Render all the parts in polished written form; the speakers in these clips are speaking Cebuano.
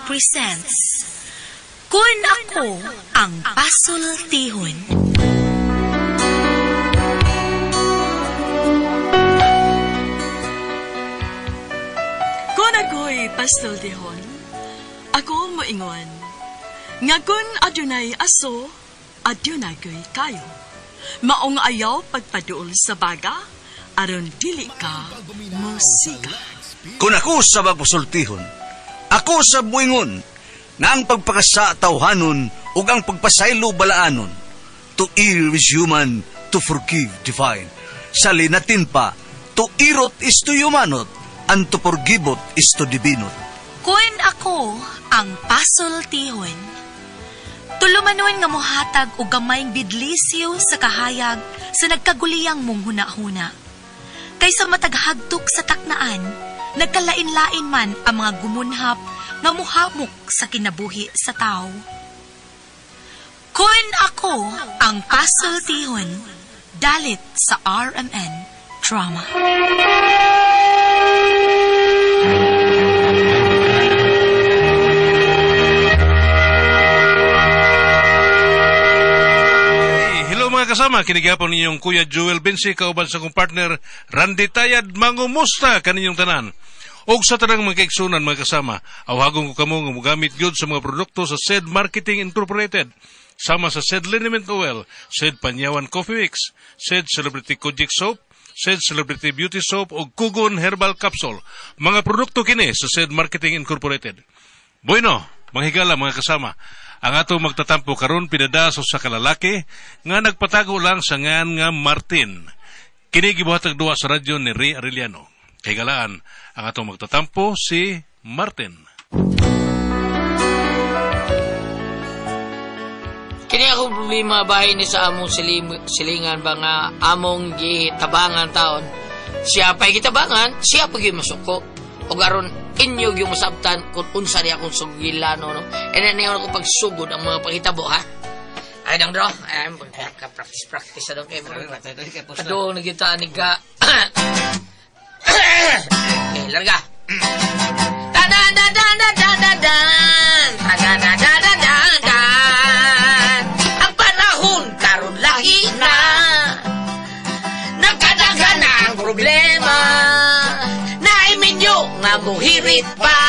presents Kun Ako Ang Pasultihon. Kun ako'y pasultihon, ako moingon, nga kun adunay aso, adunay ko'y kayo. Maong ayaw pagpaduol sa baga, aron dili ka musika. Kung ako sa magpasultihon, ako sa buingon, nga ang pagpakasa tawhanon ug ang pagpasaylo balaanon. To err is human, to forgive divine. Sa linatin pa, to irot is to humanot, and to forgivot is to divinot. Kun ako ang pasultihon, tulumanon nga mohatag og gamayng bidlisyo sa kahayag sa nagkaguliyang mong hunahuna. Kaysa mataghagtok sa taknaan, nagkalain-lain man ang mga gumunhap nga muhamok sa kinabuhi sa tao. Kun ako ang pasultihon, dalit sa RMN Drama. Hey, hello mga kasama, kinigapon ninyong Kuya Joel Bensi kauban sa kong partner Randy Tayad, mangumusta kaninyong tanan. Og sa tanang mga kaigsunan mga kasama, awhagon ko kamo nga mogamit gyud sa mga produkto sa SED Marketing Incorporated. Sama sa SED Liniment Oil, SED Panyawan Coffee Mix, SED Celebrity Kojic Soap, SED Celebrity Beauty Soap og Kugon Herbal Capsule. Mga produkto kini sa SED Marketing Incorporated. Bueno, manghigala mga kasama. Ang atong magtatampo karon pinada sa usa ka lalaki nga nagpatago lang sa ngan nga Martin. Kini gibuhatag duwa sa radyo ni Ray Arellano. Kahigalaan, ang atong magtatampo si Martin. Kini akong problema bahin ni sa among silingan ba nga among gitabangan taon. Siya pa'y gitabangan, siya pa'y masuko. O aron inyo gyud masabtan kung unsa ni akong sugilano, no? E na niyo ako pagsugod ang mga pangitabo, ha? Ay, dang dro. Ay, practice na doon kayo. Adoon, nagita ni ka. Okay, larga. Dan dan dan dan dan dan dan. Dan dan dan dan dan dan. Ang panahon karon lahi na. Nagkadaghan na ang problema. Naiminyo nga muhirit pa.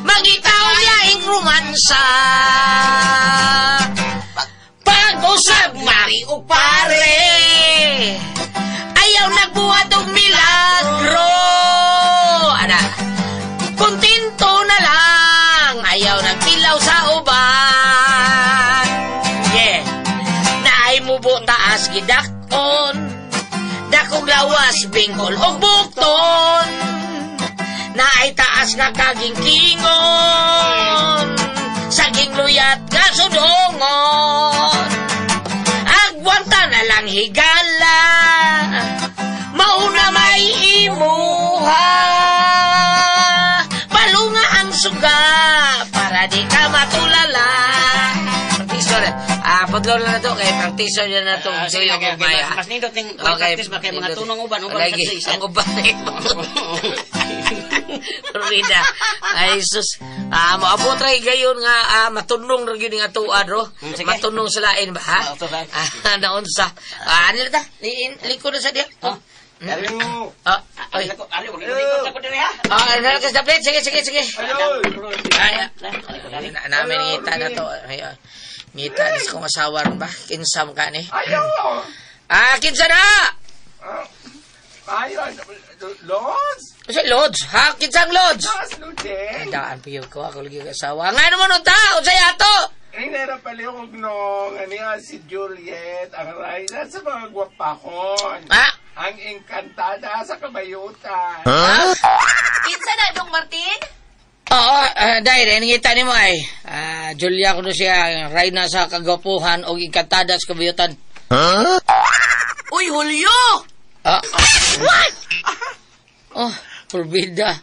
Mangitaw laing romansa. Pag-usab mari o pare. Ayaw nagbuhat og milagro. Ana, kontento na lang. Ayaw nagtilaw sa uban. Yeah. Naay mubo taas gidakon. Dakong lawas bingkol og bukton. Naay taas nga kaging-kingon. Saging luyat nga sudongon. Agwanta na lang higala. Mauna may imuha. Palunga ang suga para di ka matulala. Praktiso na. Pudlo na to. Kay praktiso na na to. Sige, okay, okay. Mas nindot ning Okay. practice ba kay mga tunong uban, uban Lagi, sa isa. ang uban. Florida. Ay sus. Moabot ra gayon nga matunong ra gyud nga tuad ro. Sige. Matunong sa lain ba ha? Oo, to, Naunsa. Ano ta? Lingkod na sa diya. Oh. Ah, oy. Ari, wag likod ako diri ha. Ano ka sa plate? Sige, sige, sige. Ay, namin ngita na to. Ay, ngita ni sa kong asawa ron ba? Kinsam ka ni? Ayaw! Kinsa na! Ayaw! Lods? Kasi Lods, ha? Kinsang Lods? Mas Ludeng! Ay, daan pa yun ko. Ako lagi asawa. Nga naman unta! Unsay ato! Ay, narapaliw no, nga niya si Juliet, ang rayna sa mga gwapahon. Ha? Ang engkantada sa kabayutan. Ha? Kinsa na dong Martin? Oo, dahil, nangita ni mo ay. Julia ko na siya, rayna sa kagwapuhan o engkantada sa kabayutan. Huh? Uy, Julio! What? Oh, porbida.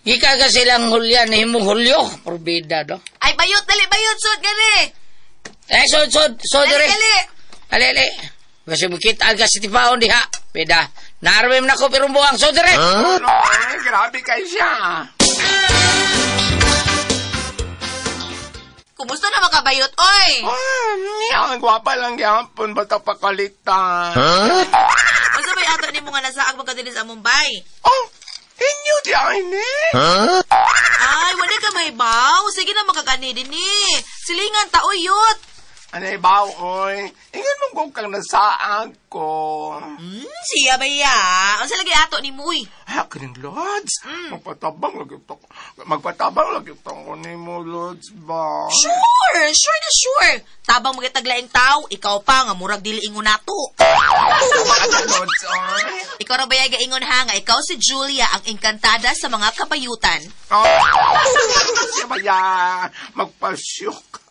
Gika ka silang Julia, nahimong Julio. Porbida, no? Ay, bayot, dali, bayot, sud, gali. Eh, sod, sod, sod, Dali, dali. dali. Ali, ali. Kasi mukita ka si Tipaon diha. Bida, naarmim na ko pirong buwang. Sod, dali. Huh? Ay, grabe kayo siya. Kumusta na makabayot, oy? Ah, ang gwapa lang gyapon basta pakalitan. Unsa may ato nimo nga nasaag man ka dinhi sa Mumbai? Oh, inyo di ay ni. Ay, wala ka mahibaw. Sige na makakani dinhi. Silingan ta oy yut. Anay ba, oy? Ingon mong kung kang nasaag ko. Siya ba ya? Unsa lagi ato nimo uy? Ay, kining Lods. Magpatabang lagi to. Magpatabang lagi to ko nimo, Lods ba? Sure, sure na sure. Tabang magitaglaing tao, ikaw pa nga murag dili ingon nato. Lods, oy. Ikaw ra ba ya gaingon ha nga ikaw si Julia ang engkantada sa mga kabayutan. Oh, siya ba ya? Magpa-shock.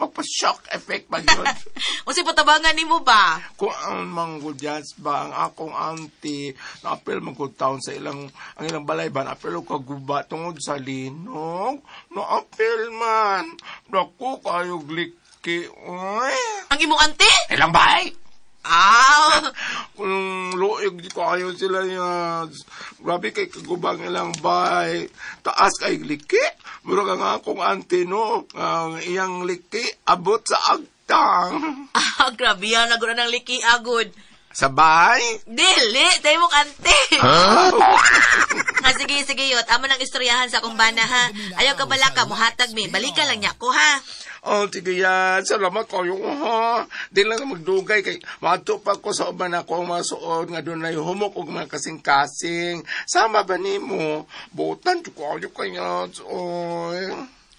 Magpa-shock effect ba yun? Unsa patabangan nimo ba? Kung ang manggudyas ba ang akong auntie naapil man taon sa ilang ang ilang balay ba naapil og kaguba tungod sa linog, naapil man dako kayo gliki, oy. Ang imong auntie? Ilang bay. Ah, Kung luig di ko ayo sila yan. Grabe kay kagubang ilang bay. Taas kay liki. Murag ang akong auntie no, ang iyang liki abot sa agtang. Ah, grabe yan. Naguna ng liki agod. Sa bay? Dili, tayo mong ante. Ha, sige, sige, yot. Amo nang istoryahan sa akong bana, ha? Ayaw ka bala ka, muhatag mi. Balikan lang niya ko, ha? Oh, sige yan. Salamat kayo, ha. Di lang magdugay kay maadto pa ko sa uban ako ang masuod nga dunay humok og mga kasing-kasing. Sama ba nimo? Butan jud ko ayo kaya. Oy.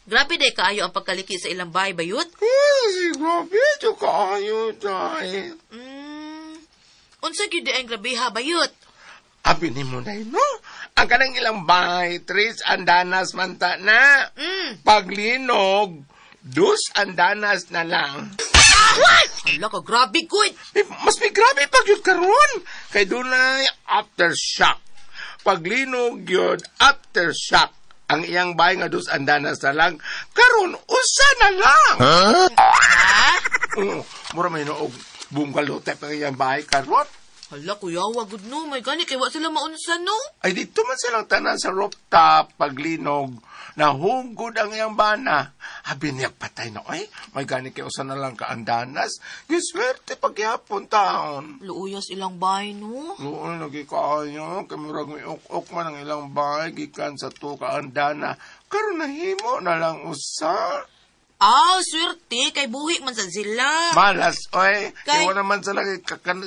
Grabe day kaayo ang pagkaliki sa ilang bahay, bayot. Ay, grabe jud kaayo day. Unsa gyud ang grabe ha, bayot? Abi nimo day no. Ang kanang ilang bahay, tres andanas man ta na. Paglinog, dos andanas na lang. What? Hala ka, grabe good. Mas may grabe pag yun karon. Kay dunay aftershock. Paglinog yun, aftershock. Ang iyang bahay nga dos andanas na lang, karon usa na lang. Ha? Mura may noog bungalow type ang iyang bahay karon. Hala, kuya, wagud no. May gani, kay wa sila maunsa, no? Ay, dito man silang tanan sa rooftop, paglinog, nahunggod ang iyang bana. Habi niya, patay na, ay, may gani kay usa na lang kaandanas. Giswerte pagyapon taon. Luuyas ilang bahay, no? Noon, lagi kaayo, kay murag may ok-ok man ang ilang bahay, gikan sa to kaandana. Karon nahimo na lang usa. Ah, swerte, kay buhi man sa sila. Malas, oy. Kay- Kay wa naman sila,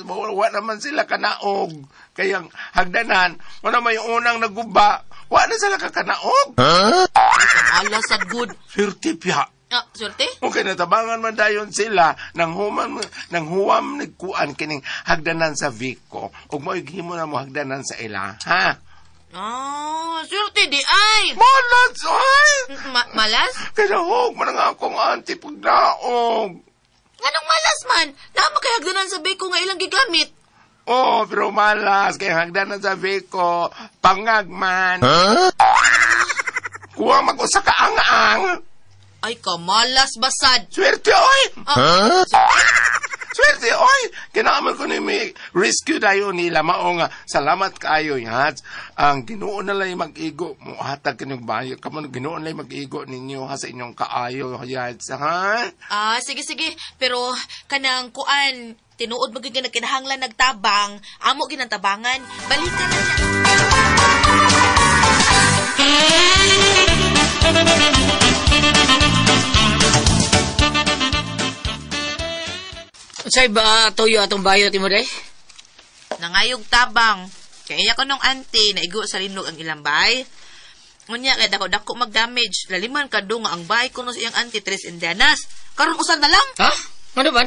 wa naman sila kanaog. Kaya ang hagdanan, wala may unang naguba, wa na sila kakanaog. Malas sad good. Swerte piya. Ah, swerte? Okay, natabangan man dayon sila nang human nang huwam nagkuan kining hagdanan sa Vico ug mo'y himo na mo hagdanan sa ila, ha? Ah, swerte di ay. Malas, oy! Malas? Kaya hug man ang akong auntie pagdaog. Nganong malas man? Naa man kay hagdanan sa Beko nga ilang gigamit. Oh, pero malas kay hagdanan sa Vico, pangag man. Kuha mag-usa ka ang-ang. Ay, kamalas basad. Swerte, oy! Ah, Swerte, oy! Kinaaman ko ni may rescue dayon nila. Mao nga, salamat kaayo, yats. Ang Ginoo na lang mag-igo. Muhatag kinyong bayo. Kamo, Ginoo na lang mag-igo ninyo ha sa inyong kaayo, yats, ha? Ah, sige, sige. Pero, kanang kuan, tinuod mo gyud nga nagkinahanglan nagtabang, amo ginantabangan. Balikan na niya. Unsay ba tuyo atong bayot imo day? Nangayog tabang. Kaya iya ko nung auntie, naigo sa linog ang ilang bay. Unya, kay dako-dako mag-damage. Laliman ka nga ang bay kuno sa iyang auntie, Tres Indianas. Karon usan na lang. Ha? Ano ba?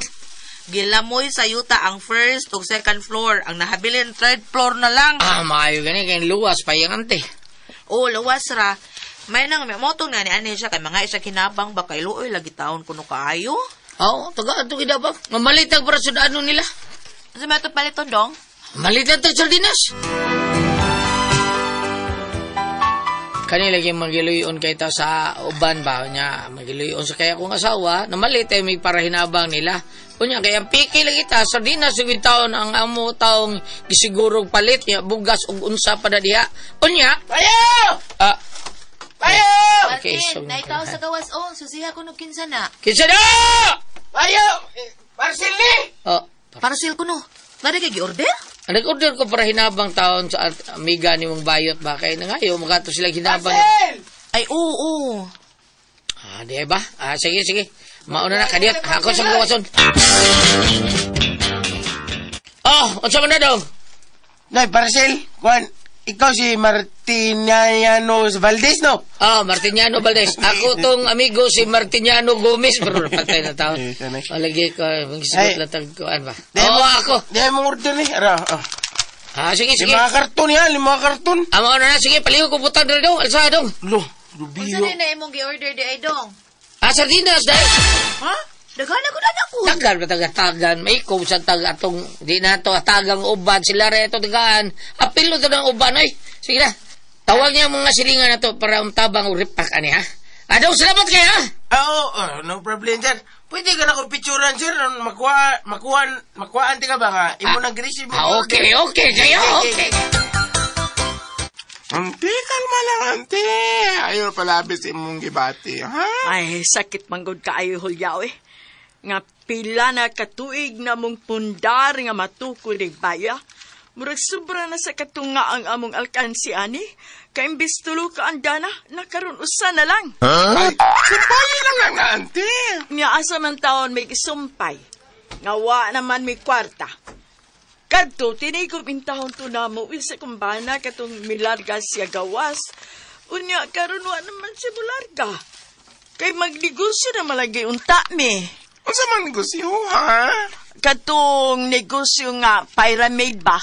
Gilamoy sa yuta ang first ug second floor. Ang nahabilin third floor na lang. Ah, maayo gani kay luwas pa iyang auntie. Oo, luwas ra. May nang may motong na ni ani siya kay mga isa kinabang ba kay luoy lagi taon kuno kaayo. Oo, taga ato gid ba? Mamalitag para sudano nila. Sa may ato paliton dong? Malitag tag sardinas. Kani lagi magiluyon kay ta sa uban ba nya magiluyon sa kaya kong asawa namalit ay may para hinabang nila. Unya kay ang piki lagi ta sardinas ug taon ang amo taong gisigurog palit niya bugas ug unsa pa na diha. Unya Ayo! Ah, Bayo! Okay, so Martin, naitaw sa gawas on. Susiha ko no kinsa na. Kinsa na! Bayo! Parcel ni! Oh, Parcel ko no. Nari kay gi-order? ang nag-order ko para hinabang taon sa amiga ni mong bayot ba kay nangayo makato sila hinabang. Parcel! Ay, oo, oo. Ah, di ba? Ah, sige, sige. Mauna na kadiyot. Ako sa gawason. Oh, unsa man na dong? Nay, parcel. Kuan, ikaw si Martiniano Valdez, no? Ah, Martiniano Valdez. Ako tong amigo si Martiniano Gomez. Pero patay na taon. Eh, sanay. Malagi ko, magsugot Ay. lang tag kuan ba? Di Oo, mo- ako. Di mo order ni. Ara, oh. Ah, sige, sige. Lima karton yan, 5 karton. Ah, mauna na. Sige, paliw ko butang diri dong. Alsa dong. Lo, Unsa rubiyo. din na imong gi-order di ay dong? Ah, sardinas dahil. Ha? Daghan ako na ako. Tagal ba taga-tagan? May ikaw sa tag atong di na to atagang uban sila reto tagaan. Apilo to ng uban ay. Sige na. Tawag niya ang mga silingan na to para umtabang o ripak ani ha. Adaw salamat kay ha. Ah, oo, oh, no problem, sir. Pwede ka na kong picturean, sir. Makuha, makuhaan ka ba nga? Imo nang grisi mo. Ah, okay, okay kayo, okay. Ante, kalma lang, ante. Ayaw palabis imong gibati, ha? Ay, sakit manggod kaayo Hulyaw eh. Nga pila na katuig na mong pundar nga matukol ni baya. Murag sobra na sa katunga ang among alkansi ani. Kay imbis tulo ka andana, nakaroon usa na lang. Ay, sumpayin lang lang na, ante. Nga asa man taon may isumpay. Nga wa naman may kwarta. Kadto, tinigom intahon to na mo, isa kumbana katong milarga siya gawas. Unya, karon wa naman siya mularga. Kay magnegosyo na malagi unta mi. Unsa man negosyo, ha? Katong negosyo nga pyramid ba?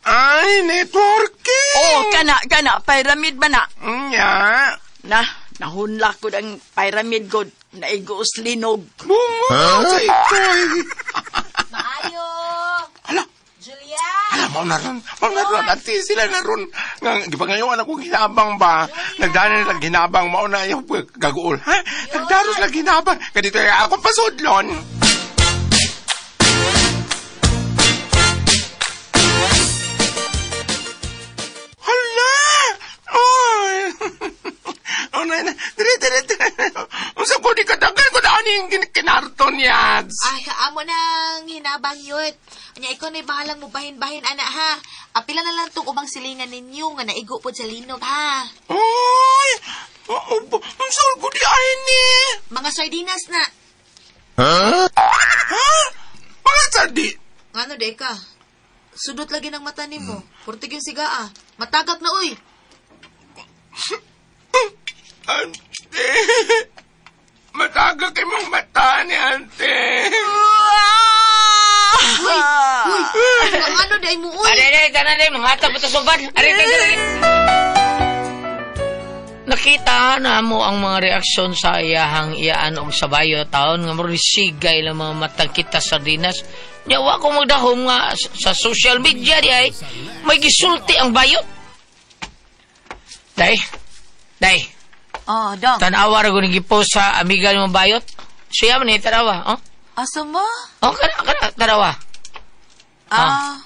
Ay, networking. Oh, kana, kana, pyramid ba na? Nya. Na, nahunla ko ang pyramid god, naigos linog. Bungo sa itoy. Maayo. Ala, Julia. ala, mao na ron. Mao na ron. Ante, sila na ron. Nga, gipangayuan akong hinabang ba? Nagdana nila hinabang. Mao na yung gaguol, ha? Nagdaro sila hinabang. Kadito ay akong pasudlon. Hala! Oy! Oh, na, na. Dire, dire, dire. Unsa ko di kadagan ko na aning kinarton yads. Ay, amo nang hinabang yun. Anya, ikaw na'y bahalang mo bahin-bahin, ana, ha? Apila na lang tong ubang silingan ninyo nga naigo po sa linog, ha? Oy! Oo, unsa ko di ay ni? Mga sardinas na. Ha? Mga sardi. Ano, de ka? Sudot lagi ng mata nimo. Purtig yung siga, ah. Matagak na, uy. Ante. Matagak imong mata ni ante. Uy, uy. Ang ano, day mo, uy. Are, are, tanan day, mga hatag pa suban. Are, are, are. Nakita na mo ang mga reaksyon sa iyahang iyaan og sabayo taon nga murag sigay lang mga matag kita sardinas. Nya wa ko magdahom nga sa social media di ay may gisulti ang bayot. Day. Day. Oh, dong. Tanawa ra gud gipost sa amiga ni mong bayot. Siya man ni tanawa, oh. Asa mo? Oh, kana kana tanawa. Ah.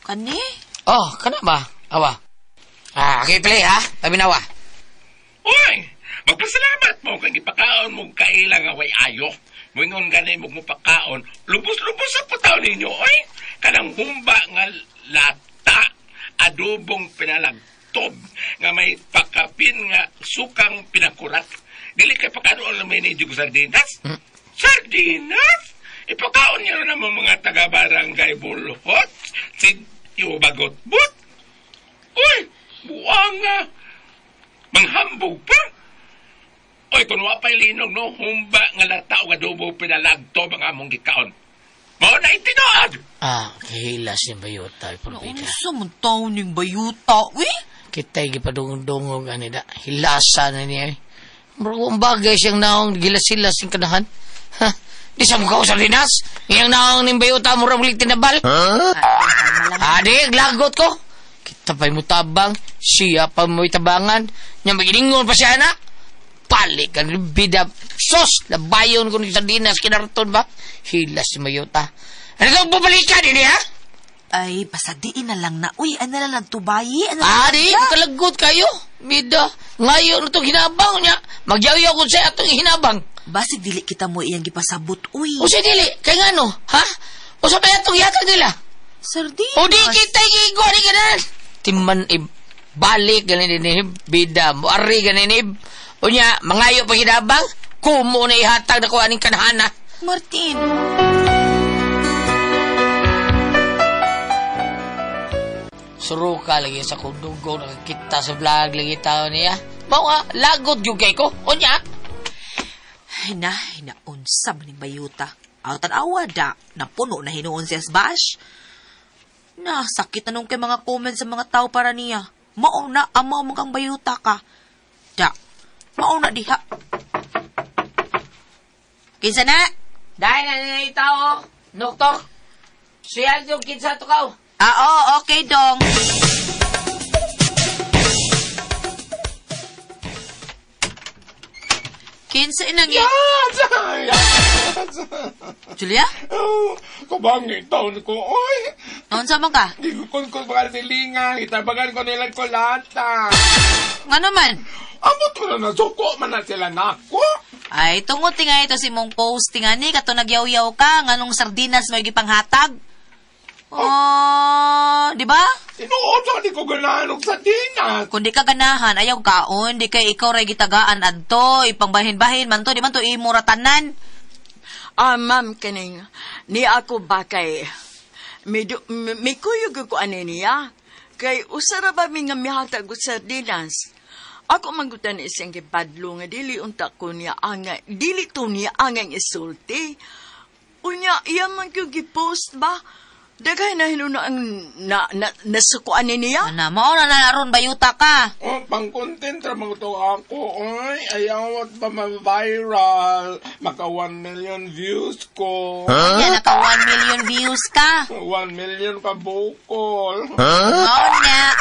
Kani? Oh, kana ba? Awa. Ah, okay play ha. Tabi nawa. Uy! Magpasalamat mo kay gipakaon mo kaila nga way ayo. Moingon gani mo mupakaon, lubos-lubos sa putaw ninyo, oy. Kanang humba nga lata, adobong pinalagtob, nga may pakapin nga sukang pinakurat. Dili kay pakaon lang may ninyo ko sardinas. Sardinas? Ipakaon niyo na naman mga taga-barangay Bulhot, si Bagot-but. Uy, buang nga. Manghambog pa. Oy, kung wa pa'y linog, no, humba nga lata o adobo pinalagto mga among gikaon. Mao na itinood! Ah, kahilas ni bayot tayo, Pulpita. Unsa man taon ning bayuta, uy? Kita'y gipadungong-dungog ani da. Hilasa na niya. Murag ang bagay siyang naong gilas-silas yung kanahan. Ha? Di sa mukha ko sa linas. Ngayang naong ning bayuta murag ulit tinabal. Huh? Adi, lagot ko. Kita pa'y mutabang, siya pa mo'y tabangan. Nya maginingon pa siya na. Palik ka bida. Sos, labayon ko ni sardinas kinarton ba? Hilas si Mayota. Ano kang bubalikan ini ha? Ay, basta diin na lang na. Uy, ano na lang tubayi? Ano na Ari, kalagot kayo. Bida, ngayon itong hinabang niya. Magyaw-yaw kung siya atong hinabang. Basig dili kita mo iyang gipasabot, uy. O siya dili, kay nga no, ha? O sa pa atong ihatag nila? Sardinas. O di kita igigo, di ganan. Timan, balik ganin ni bida, mo ari ganin ni. Unya, mangayo pa hinabang, kumo na ihatag na ko aning kanhana. Martin. Suruka lagi sa kundugo, nakakita sa vlog lagi tao niya. Mao nga, lagot yung kay ko. Unya, Na, hinaunsa man ning bayuta. Aw tan-awa da, napuno na hinuon siya sa bash. Na, sakit na nung kay mga comments sa mga tao para niya. Mao na, amaw mo kang bayuta ka. Da, mao na diha. Kinsa na? Dahil na nila yung tao, noktok. Siya yung kinsa to kao. Ah, oo, okay, dong. Kinsa inang Yes! Julia? Oh, kubangin taon ko, oy! Naunsa man ka? Di ko kun mga silingan, itabagan ko nila kolata. Nga naman? Amot ko na nasuko man na sila nako. Ay, tungod tinga ito si mong post tinga ni kato nagyaw-yaw ka nganong sardinas mo gipanghatag. Oh, di ba? Tinuod sa di ko ganahan og sardinas. Kung di ka ganahan, ayaw kaon, di kay ikaw ray gitagaan adto, ipangbahin-bahin man to, di man to imo ra tanan. Ah, ma'am, kaning, ni ako ba kay, may kuyog ko ani niya. Kay usara ba mi nga mihatag og sardinas? Ako manggutan isang gibadlo nga dili unta ko niya anga, dili to niya angang isulti. Unya, iya man ko gipost ba? Daghay na hinuna ang nasukuan ni niya. Ana, mao na na aron bayuta ka. Oh, pang-content ra man to ako. Oy, ayaw at ba ma-viral. Maka 1 million views ko. Huh? Unya, naka 1 million views ka. 1 million ka bukol. Huh?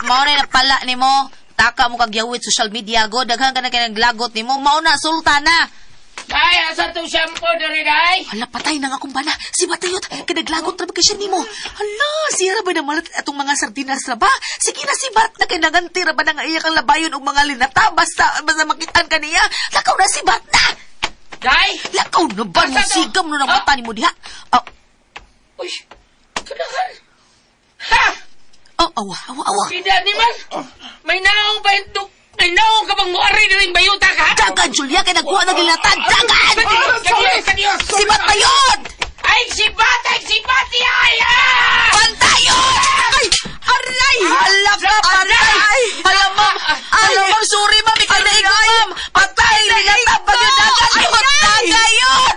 Mao na napala nimo. Taka mo kagyawit social media go. Daghan ka na kay naglagot nimo. Mao na, sultana. Ay, asa itong shampoo na rin ay? Hala, patay na nga akong bana. Si Batayot, kinaglagot ra ba kay siya nimo? Hala, siya ra ba na malat atong mga sardinas ra ba? Sige na si Bart na kay naganti ra ba na nga iya kang labayon og mga linata? Basta makitaan ka niya. Lakaw na si Bart na! Day! Lakaw na ba? Sigam no ng mata nimo diha. Oh. Uy, kanahan. Ha! Oh, awa, awa, awa. Hindi, ni man. May naong ba yung May naong ka bang muari na rin bayuta ka? Dagan, Julia, kay nagkuha na gilatan. Dagan! Kadios! Si Batayot! Ay, si Batay! Si Batay! Ay! Bantayon! Ay! Aray! Hala ka, patay! Hala, ma'am! Hala, ma'am! Sorry, ma'am! Ikaw na ikaw, ma'am! Patay! Nilatap ba yun? Dagan yun! Dagan!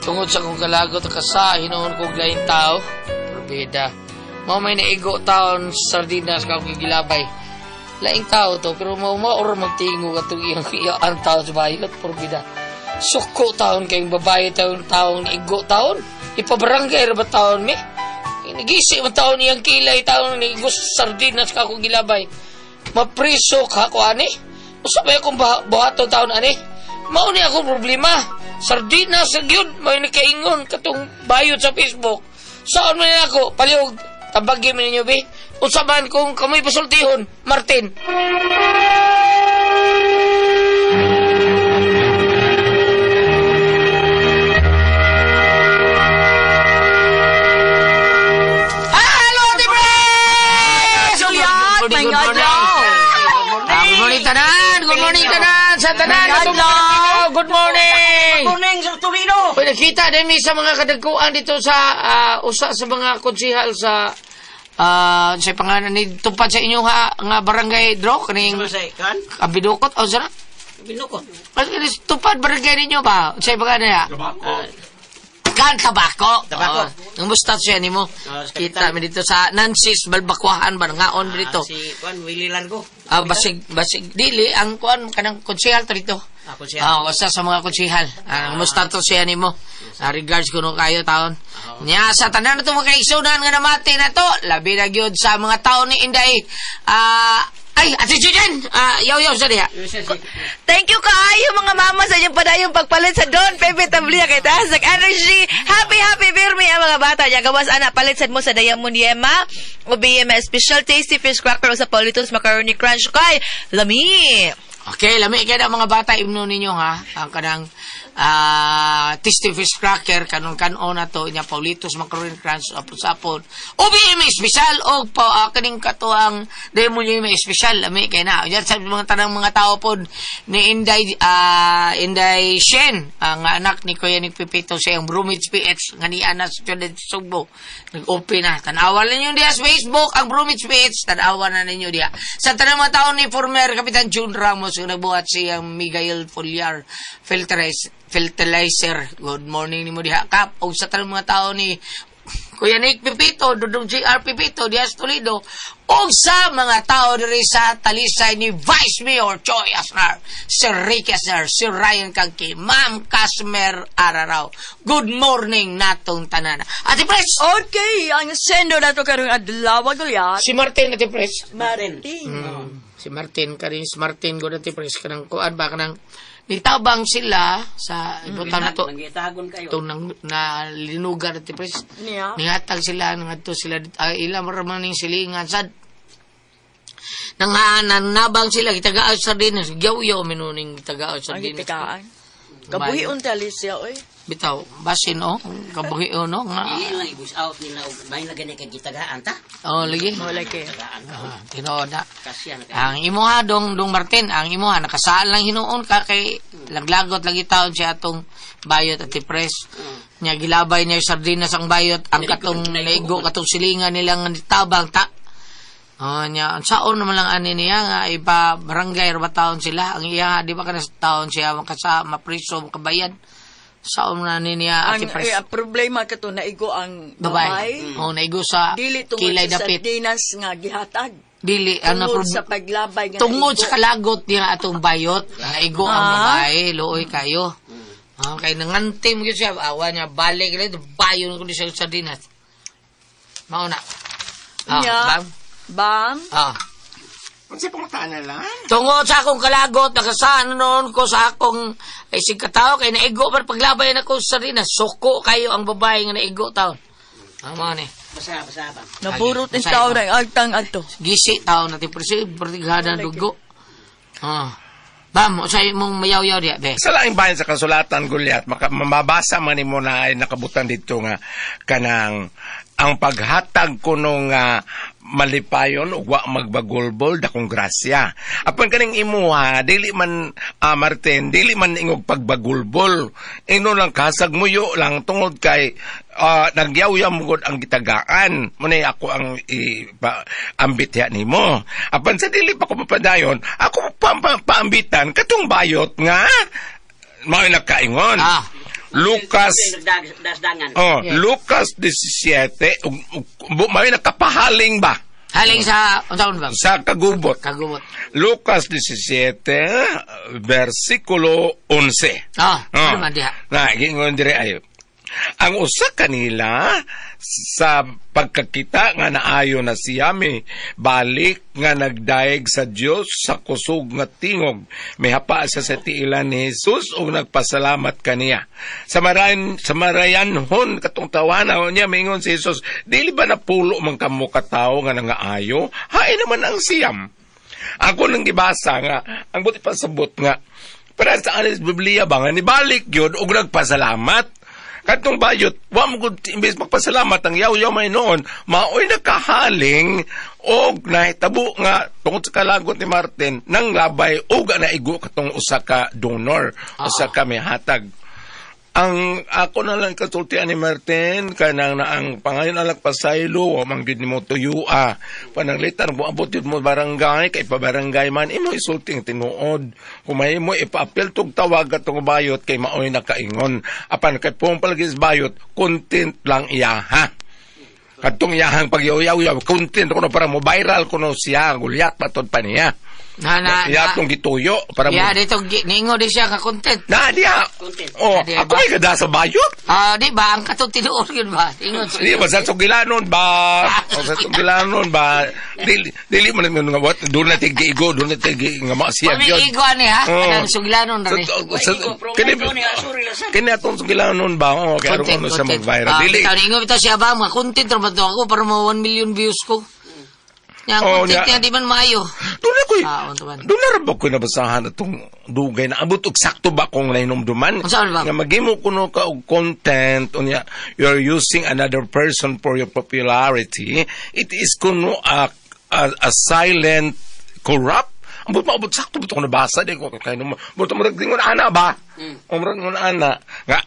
Tungod sa kong kalagot kasa, hinuon kong laing tao, probida. Mao may naigo taon sardinas ka akong gilabay. Laing tao to, pero mao or magtingo katong iyang iyang tao sa bayot, probida. Suko taon kayong babae taon taon igo taon. Ipabarangay ra ba taon mi? Nagisi man taon iyang kilay taon ni igo sardinas ka akong gilabay. Mapriso ka ko ani. Usa ba akong buhaton taon ani? Mao ni akong problema. Sardinas sa gyud may nakaingon katong bayot sa Facebook. Saan man ako palihog tabagi man ninyo bi. Unsa man kung kamoy pasultihon, Martin. Hello, Ate Julian! Good Good morning, tanan! Good morning, tanan! Sa tanan! Good morning! Good morning, Sir Torino! Uy, nakita din mi sa mga kadagkuan dito sa usa sa mga konsihal sa sa pangalan ni tupad sa inyo ha nga barangay draw kaning Abidukot o sara? Abidukot. Tupad barangay ninyo ba? Sa pangalan niya? Kan Tabako. Tabako. Nangumusta siya nimo? Kita mi dito sa Nancy's Balbakwahan ba ngaon dito. Si Kuan Willie Largo. Basig dili ang kuan kanang konsehal to dito. Konsehal. Usa sa mga konsehal. Nangumusta to siya nimo? Regards kuno kayo taon. Nya sa tanan nato mga kaigsunan nga namati na to, labi na gyud sa mga taon ni Inday. Ay, Ate Julian, yaw-yaw sa diha. Thank you kaayo mga mama sa inyong padayong pagpalit sa Don Pepe Tablia kay taas nag energy. Happy happy birmi ang mga bata. Nya gawas ana palit sad mo sa Diamond Yema o BMS Special Tasty Fish Cracker o sa Paulitos Macaroni Crunch kay lami. Okay, lami kay na mga bata imno ninyo ha. Ang kanang tasty fish cracker kanong kanon na to nya Paulitos Macaroni Crunch apon-sapon. OBM espesyal og pa kaning katuang Diamond Yema espesyal lami kay na. Yan sa mga tanang mga tao pod ni Inday Inday Shen ang anak ni Kuya ni Pipito sa iyang Brumage PH nga ni ana sa Ciudad Sugbo. Nag-open na. Tan-awa lang ninyo diha sa Facebook ang Brumage PH. Tan-awa na ninyo diha. Sa tanang mga tao ni former Kapitan June Ramos nga nagbuhat siyang Miguel Foliar Fertilizer. Good morning nimo diha Kap. Og sa tanang mga tao ni Kuya Nick Pipito, Dudong JR Pipito, Diaz Toledo, og sa mga tao diri sa Talisay ni Vice Mayor Choi Asnar, Sir Ricky Asnar, Sir Ryan Kangki, Ma'am Casmer Araraw. Good morning natong tanan. Ate Pres! Okay, ang sendo na to karong adlaw gulyat. Si Martin, Ate Pres. Martin. Si Martin, kanin si Martin, good Ate Pres, kanang kuan ba, kanang nitabang sila sa ibutan na to. Nangitagon kayo. Itong nang, na linugar Ate Pres. Niya. Nihatag sila ngadto sila ila man ning silingan sad. Nang nabang sila gitagaan sardinas gyaw-yaw minuning gitagaan Ang sardinas. gitagaan. Kabuhi unta Alicia oy. Bitaw basin oh kabuhi oh no nga. Dili lang ibus out nila og may na gani kay gitagaan ta. Oh lagi. Wala kay. Tagaan ka. Tinuod na. Kasya na kayo. Ang imuha dong dong Martin, ang imuha nakasal lang hinuon ka kay laglagot lagi taon siya atong bayot at tipres. Nya gilabay niya yung sardinas ang bayot ang katong naigo katong silingan nilang tabang ta. Oh, nya ang saon naman lang ani niya nga ipa barangay ra ba taon sila ang iya di ba kana sa taon siya makasa mapriso makabayad. Saon na ni niya Ang ati pres. problema kato naigo ang Babae. babae. Oh, naigo sa Dili tungod kilay sa dapit. sardinas nga gihatag. Dili ano Tungod sa paglabay nga tungod naigo. sa kalagot niya atong bayot, naigo ang babae, luoy kayo. Kay nangantim gyud siya, awa niya balik rin, bayon ko siya sa sardinas. Mao na. Nya. Bam. Bam. Unsa pangutana lang? Tungod sa akong kalagot, nakasaan noon ko sa akong isig katao, kay naigo man paglabay na ko sa sardinas, suko kayo ang babae nga naigo taon. Mao ni. Basa, basa ba. Naburot ni Masaya tao ba? ng agtang adto. Gisi taon natin, pero si pertighadan dugo. Bam, usay mong mayaw-yaw diya, be. Sa laing bayan sa kasulatan, Gulyat, mabasa man nimo na ay nakabutan dito nga kanang ang paghatag kuno nga malipayon ug wa magbagulbol dakong grasya. Apan kaning imuha dili man Martin, dili man ingog pagbagulbol. Ino lang kasag muyo lang tungod kay nagyawyam gud ang gitagaan. Munay ako ang ambit ya nimo. Apan sa dili pa ko mapadayon, ako paambitan katong bayot nga mao nakaingon. Lucas Dasdangan. Oh, Lucas 17 may nakapahaling ba? Haling sa unsa ba? Sa kagubot. Kagubot. Lucas 17 versikulo 11. Ano man diha? Na, gingon dire ayo. Ang usa kanila sa pagkakita nga naayo na siya mi balik nga nagdaig sa Dios sa kusog nga tingog, mihapa siya sa tiilan ni Jesus ug nagpasalamat kaniya. Sa marayanhon katong tawana niya mingon si Jesus, dili ba napulo man kamo ka tawo nga nangaayo? Hain naman ang siyam. Ako nang gibasa nga ang buti pasabot nga para sa anis Biblia ba nga nibalik gyud og nagpasalamat. Katong bayot, wa mo gud imbes magpasalamat ang yaw-yaw may noon, maoy nakahaling og nahitabo nga tungod sa kalagot ni Martin nang labay og naigo katong usa ka donor, usa ka mihatag. Ang ako na lang kasultian ni Martin kanang na ang pangayon alak pasaylo wa man gyud nimo tuyua pananglitan mo abot yun mo barangay kay pabarangay man imo isulti ang tinuod kung may mo ipa-appeal tug tawag atong bayot kay maoy nakaingon apan kay pong palagi sa bayot content lang iya ha kadtong iyahang pagyaw-yaw content kuno para mo viral kuno siya gulyat patod pa niya. Na, na, Iya na. atong gituyo para mo. Ya, dito, ningo di siya ka content. Na diya. Content. Oh, Na, diya ako ba? may gada sa bayot. Ah, di ba? Ang katong tinuod yun ba? Ingon siya. Di ba sa sugilanon ba? O sa sugilanon ba? Dili dili man nga what doon na tigigo, doon na tigi nga masiyag Kami yun. igo ani ha? Oo. Kanang sugilanon ra ni. Kini Pro ni asuri lang sa. kini atong sugilanon ba? Oh, kay aron ano sa mag-viral. Ah, Dili. bitaw, ningo bitaw siya ba? Mga content ra ba to ako para mo 1 million views ko. Nya, ang Oh, content nya. niya di man maayo. Doon na ko'y, Ah, unta man. doon na rin ba ko'y nabasahan atong dugay na abot og sakto ba kung nahinumduman? Unsa man ba? Nga maghimo kuno ka og content unya you're using another person for your popularity. It is kuno a silent corrupt. Ambot maabot sakto ba ko nabasa di ko kay no. But murag dingon ana ba? Murag dingon ana. Nga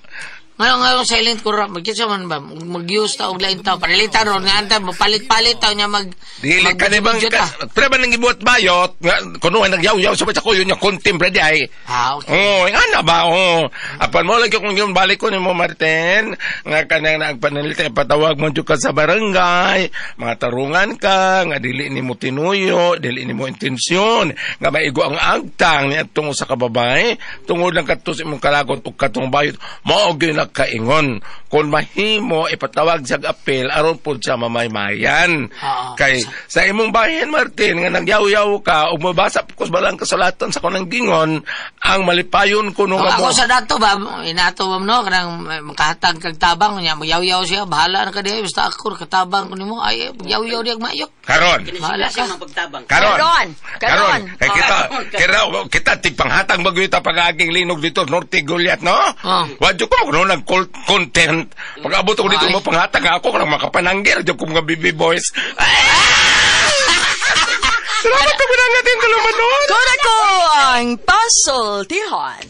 Ngayon, ngayon, silent corrupt. Magkita man ba? Mag-use ta og lain tao. Panalitan ron nga anta, mapalit-palit tao niya mag... Dili ka ni bang mag-video ta. pre ba nang gibuhat bayot nga kuno ay nagyaw-yaw sa ko yun yung contemporary ay. Ah, okay. Oo, oh, nga ba? Oo. Apan mo lagi kung yung balik ko ni mo Martin, nga kanang nagpanalit ay patawag mo jud ka sa barangay, mga tarungan ka, nga dili nimo tinuyo, dili nimo intensyon, nga maigo ang agtang ni atong sa kababay, tungod lang kadto sa imong kalagot ug katong bayot, mao gyud nagkaingon. Kung mahimo ipatawag siya apel aron pud siya mamaymayan. Oo. Kay sa imong bahin Martin nga nagyaw-yaw ka ug mabasa ko sa balang kasulatan sa kanang gingon ang malipayon ko no Kung nga ako mo. sa dato ba, inato ba no, kanang makahatag kag tabang, niya, magyaw-yaw siya, bahala na ka diha, basta ako, katabang ko nimo, ay, yaw-yaw diya maayo. Karon. Kini Bahala sila ka. mga pagtabang. Karon. Karon. Karon. Karon. Kay kita kita kita tigpanghatang bagyo ta pag-aging linog dito Norte Goliath no. Oh. Wa jud ko kuno nag content. Pag abot ko dito Ay. mo panghatag ako kanang makapananggir jud ko mga BB boys. Salamat ka natin tulumanon. Kura ko ang pasultihon.